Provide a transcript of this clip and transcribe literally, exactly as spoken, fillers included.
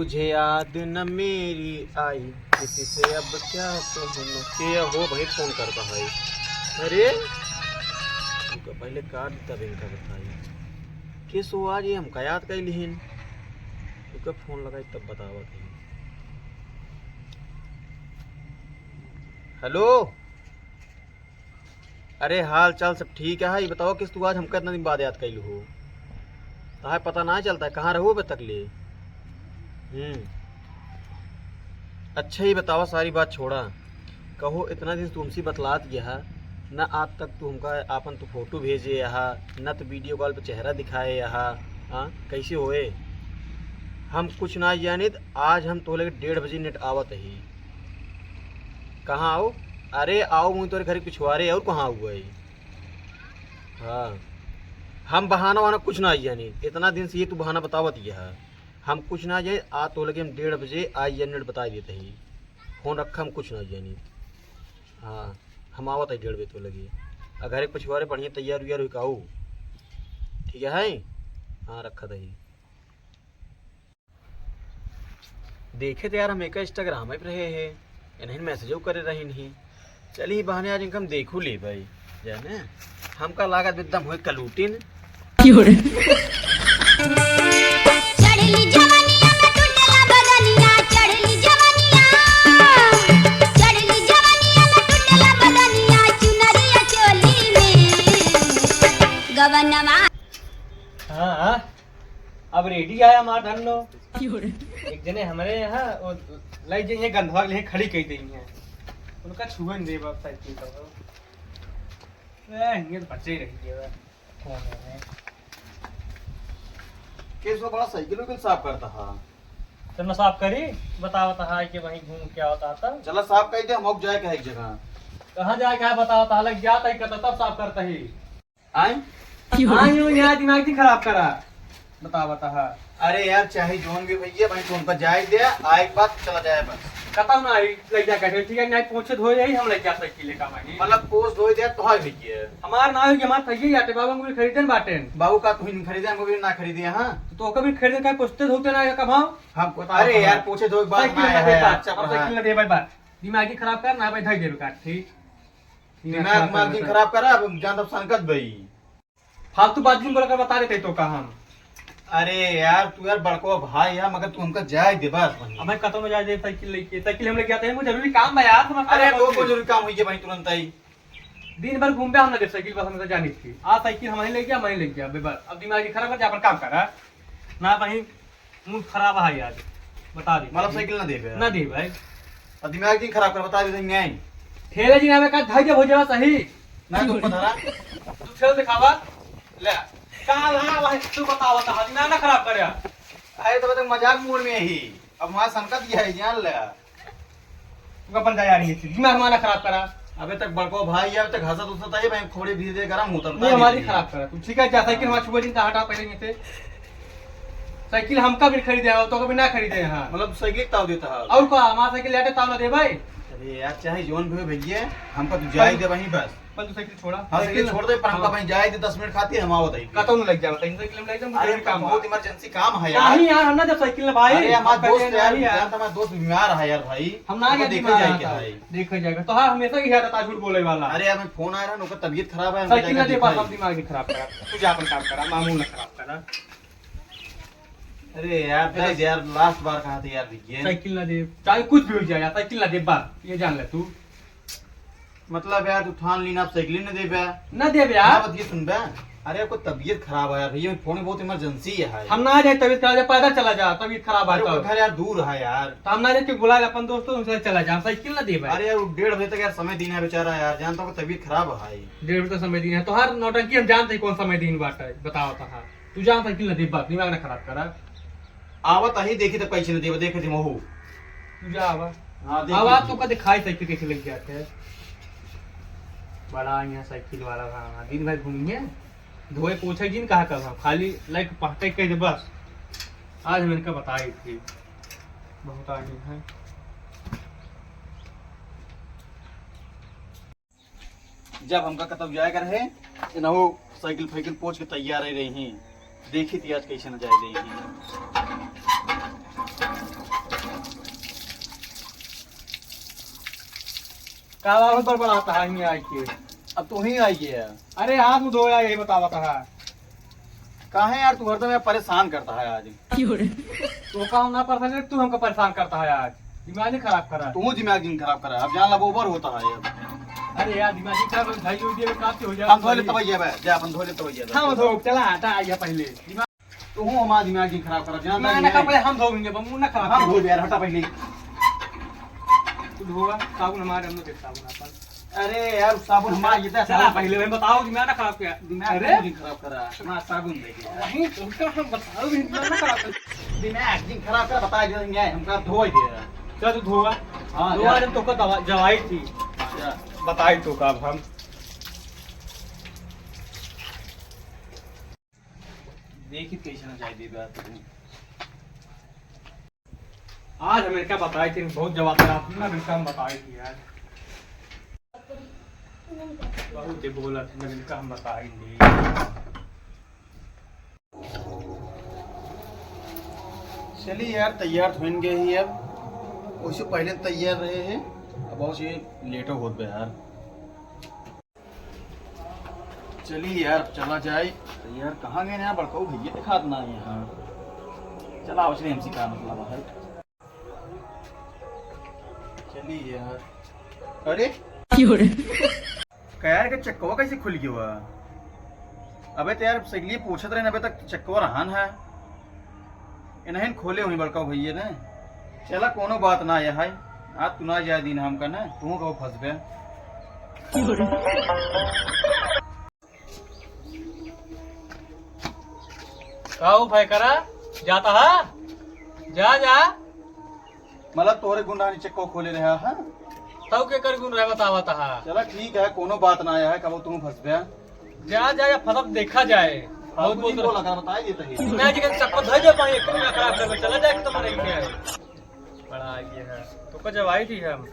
मुझे याद न मेरी आई, किसी से अब क्या कहूँ। के हो भाई, फोन करता है? अरे, तुमका पहले काट, तब इनका बताई। किस हो आज ये हमका याद कर लिहिन? तुमका फोन लगाई तब बतावत है। हेलो, अरे हाल चाल सब ठीक है? ये बताओ किस तू आज हमका इतना दिन बाद याद कैलू हो? तोहार पता ना चलता है, कहाँ रहू अबे तक ले? हम्म। अच्छा, ये बतावा, सारी बात छोड़ा। कहो, इतना दिन तू हमसे बतलात गया है, न आज तक तू हमका आपन तू फोटो भेजे यहाँ, न तो वीडियो कॉल पे चेहरा दिखाए यहाँ। हाँ, कैसे होए? हम कुछ ना जानित, आज हम तोहले डेढ़ बजे नेट आवत ही। कहाँ आओ? अरे आओ, मुझे तोरे घर के पिछुआरे, और कहाँ हुआ है? हाँ, हम बहाना वहाना कुछ ना जानी। इतना दिन से ये तू बहाना बतावत ये है, हम कुछ ना जानी। आ तो लगे हम डेढ़ बजे आई या नेट बता देते ही। फोन रखा, हम कुछ ना जानी। हाँ, हम आवत है डेढ़ बजे तो लगे। आ घरे के पिछुआरे बढ़िया तैयार उयार हुई काऊ। ठीक है? हाँ, रखा दही। देखे तो यार, हम एक Instagram पे रहे हैं, इन्हें मैसेजो करे रही नहीं। चल ही बहाने आज इनका हम देखू ले भाई, जाने हमका लागत एकदम होए कलूटिन। चढ़ली जवनिया में टूटला बदनिया, चढ़ली जवनिया, चढ़ली जवनिया में टूटला बदनिया, चुनरिया चोली में गवनवा। हाँ, हाँ। अब रेडी आया हमार धन लो। एक जने हमरे यहाँ, वो लाई जे ये गंधवा के लिए खड़ी कही देई है। उनका छुए नहीं देबा साइकिल का। ए, ये तो बच्चे ही रही है। कौन है? केस वो बड़ा साइकिल उइकिल साफ करता हा। चल ना साफ करी, बतावत हा कि वहीं घूम के आवत हा। चला साफ कर दे, हम जाए के है एक जगह। कहाँ जाए के है बतावत हा, लग जाता ही करता तब साफ करता ही। आए? आए हो यहाँ दिमाग नहीं खराब करा। बता, बता, हाँ। अरे यार, चाहे जोन भी भैया, भाई, तो उनका जाए दे, आए के बाद चला जाए बस। कतौ ना आई, लग जा कैसे, ठीक है, नहीं पहुँचे धोए यही, हम लग जा साइकिल लेकर भाई। मतलब, पोस धोए दे, तो है भैया। हमार ना होई कि हमार थैये याटे, बाबा, मुझे खरीदन बाटेन। बाबू का तुहिन खरीदे, हम भी ना खरीदे, हाँ। तो, तो कभी खरीदे, काहे पोसते धोते ना, कब हम? हम, अरे यार, पोछे धोए के बाद साइकिल ना ना दे आया, बात, अच्छा, अब हाँ। साइकिल ना दे भाई बात। दिमाग ही खराब कर ना भाई, धर दे काट, ठीक? दिमाग, दिमाग दिमाग खराब कर। खराब करा, अब जान तब संकट भाई। फालतू बात जिन बोला कर बता देते तो का हम। अरे यार, तू यार बड़को भाई है, मगर तू हमका जाए दे बस वहीं। अब मैं कतौ में जाए दे साइकिल लेके, साइकिल हम लेके आते हैं, मुझे जरूरी काम है यार, समझ अरे यार, तो कोई जरूरी काम हुई के भाई तुरंत आई। दिन भर घूमबे हम ना दे साइकिल, बस हम तो जानी थी। आ साइकिल हम ही लेके आ, मैं लेके आ, बे बस। अब दिमाग ही खराब कर, जा अपन काम कर, हाँ? ना भाई, मूड खराब है यार, बता दे। मतलब साइकिल ना देबे? ना दे भाई। और दिमाग नहीं खराब कर, बता दे, नहीं। ठेले जी नामे का धैर्य हो जावा सही। ना तो पता रहा। तू ठेल दिखावा। ले। का ला भाई, तू बतावा, बता, दिमाग ना खराब करे। अरे तो बता, मजाक मूड में ही। अब वहाँ संकट क्या है, जान ले। तू अपन जा यार, ये चीज दिमाग माना खराब करा। अबे तक बड़को भाई, अबे तक हंसत उंसत आई, भाई, खोपड़ी धीरे धीरे गरम होता, तू बता हमारी दे। खराब करा तू, ठीक है, जा साइकिल हमारा छुआ दिन, हटा पहले नीचे। साइकिल हमका भी खरीदे हो, तो कभी ना खरीदे हैं। मतलब साइकिल ताव देता है। और का, हमारा साइकिल लेटे ताव ना दे भाई। अरे यार, चाहे जोन भी हो भैया, हमका तू जाए दे वहीं बस। अपन तू साइकिल छोड़ा। हाँ, साइकिल साइकिल छोड़ दे, पर हमका हाँ। भाई जाए दे दस मिनट खातिर, हम आवत है। कतौ न लग जाओ, साइकिल, साइकिल में लग जाओ, अरे, मुझे काम बहुत है। इमरजेंसी काम है यार। नहीं यार, हम ना जब साइकिल में भाई, अरे, हमारा हम दोस्त कहते हैं, यार, नहीं यार। जानता हमारा दोस्त बीमार है यार भाई। हम ना हमको गया देखा बीमार जाए आता क्या हूँ। है। देखा जाएगा। तो हाँ, हमेशा ही यार रहता झूठ बोले वाला। अरे यार, मैं फोन आ रहा है, उनका तबीयत खराब है, हमको साइकिल जाके ना दे पास, दिखाई। हम दिमाग ही खराब करा। तू जा अपन काम करा, मामूल ना खराब करा। अरे यार, अरे दे यार, लास्ट बार कहा था यार, ये साइकिल ना दे, चाहे कुछ भी हो जाए यार, साइकिल ना दे, बस ये जान ले तू। मतलब यार, तू ठान ली ना, आप साइकिल न देबे? न देबे यार। ना, बात ये सुनबे? अरे, आपको तबीयत खराब है यार, भैया, फोन बहुत इमरजेंसी है। हम ना जाए, तबीयत खराब है, पैदल चला जा, तबीयत खराब है अरे, तो। घर यार दूर है यार। तो हम ना जाए, बुला ले अपन दोस्तों, उनसे चला जा, हम साइकिल ना देबे। अरे यार, वो डेढ़ बजे तक यार समय दिन है बेचारा यार, जानता हूँ तबीयत खराब है। डेढ़ बजे तक समय दिन है, तो हर नौटंकी हम जानते हैं कौन समय दिन बाटा है, बताओ तो हाँ। तू जा साइकिल ना देबा, दिमाग ना खराब करा। आवत अही, देखी त कैसे न देबा, देखे थे महू। तू जा आवा। हाँ, देखी आवा थी। तो का दिखाई साइकिल कैसे लग जाते हैं। बड़ा यहाँ साइकिल वाला, हाँ, हाँ, दिन भर घूमिए, धोए पोछे जिन कहा कर, हाँ, खाली लाइक पहटे कह दे बस। आज हम इनका बताई थी, बहुत आगे है। जब हमका कतौ जाए कर है, इनहु साइकिल फाइकिल पोंछ के तैयार ही रही। देखी थी आज कैसे न जाए देही। का बात बड़बड़ाता है हियाँ आइके? अब तू ही आइके है। अरे हाथ मुँह धोया, यही बतावत है। काहे यार तू हरदम यार परेशान करता है आज? तो का हम ना परेशान करे, तू हमका परेशान करता है आज। दिमाग नहीं खराब करा। तू दिमाग नहीं खराब करा, अब जान ला वो ओवर होता है अब। अरे यार दिमाग नहीं खराब, भाई वीडियो में काफी हो जाए। हम धो ले तब ये बे, जा अपन धो ले तब ये बे। हम धो, चला हटा आइए पहले। तू हूँ हमारा दिमाग नहीं खराब करा, जान ला मैं ये ना कर पाए, हम धोएंगे, बम ना खराब हम कर। धो यार, हटा पहले। तू धोवा, साबुन हमारे, हम लोग साबुन अपन। अरे यार, साबुन हमारा ये तो चला साबुन पहले, मैं बताओ, दिमाग ना खराब किया। दिमाग अरे? नहीं खराब करा, हमारा साबुन दे दे। वहीं तुमका हम बताओ, दिमाग ना खराब कर। दिमाग नहीं खराब करा, बता दे, हमका धोए दे। चल तू धोवा। हाँ, धोवा, जा। जब तोका दवा-, जवाई थी। जा। बताई तोका अब हम। देखी कैसे ना जाए देबे आज तू। आज हम इनका बताई थी, बहुत जवाब था, आप ना इनका हम बताई थी यार। बहुत ही बोला था, इनका हम बताई नहीं। चलिए यार, तैयार तो होइन गए ही अब। वैसे पहले तैयार रहे हैं, अब बहुत ये लेटो होत बे यार। चली यार, चला जाए। तो यार, कहाँ गए ना बड़काऊ भैया, दिखात ना है यार। चला, उसने हमसे का मतलब है। चली यार। अरे, का यार, के चक्कवा कैसे खुल गया हुआ? अबे तो यार, सगली पूछत रहे, अबे तक चक्कवा रहन है। इन्हें खोले हुई बड़काऊ भैया ने। चला, कोनो बात ना है, आज तू ना जाए दिन हमका ना, तू कहो फंसबे। का हो भाई करा, जाता हा? जा, जा। मतलब तोरे गुण रानी चक्को खोले रहा है? तब के कर गुण रहे बतावा तहा? चला ठीक है, कोनो बात ना है, कबो तू फंसबे। जा, जा, या फलब देखा जाए। बहुत फालतू बोल नहीं रहा। बोला कर, बताई देता ही। मैं जी के चक्को धर दे पाए, एक ना खराब कर, चला जाए कि तुम्हारे क्या है? बड़ा आगे है। तो को जब आई थी हम।